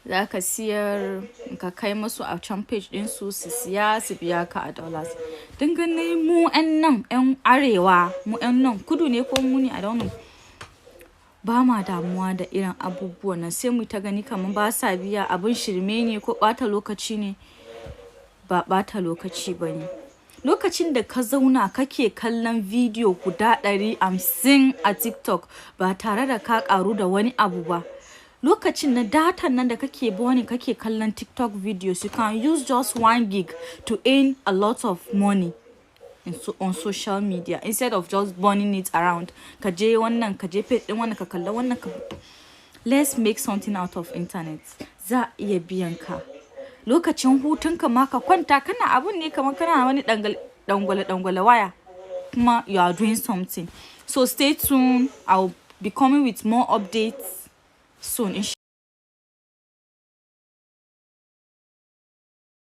Za ka siyar, ka kai musu a can page ɗinsu su siya, su biya ka a dollars. Don ganin mu 'yan nan, 'yan arewa, mu 'yan nan kudu ne ko mu ne, I don't know. Ba ma damuwa da irin abubuwan nan, sai mu ta gani kamar ba sa biya, abin shirme ne ko ɓata lokaci ne. Ba ɓata lokaci ba ne. Lokacin da ka zauna kake kallon bidiyo guda 150 a TikTok ba tare da ka ƙaru da wani abu ba. Lokacin na datan nan da kake burning kake kallon TikTok videos, you can use just 1 gig to earn a lot of money on social media instead of just burning it around. Ka je wannan, ka je page ɗin wannan, ka kalla wannan. Let's make something out of internet. Za a iya biyan ka. Lokacin hutun ka ma, ka kwanta kana abun ne kamar kana wani dangwale dangwale waya, kuma you are doing something. So stay tuned. I'll be coming with more updates soon.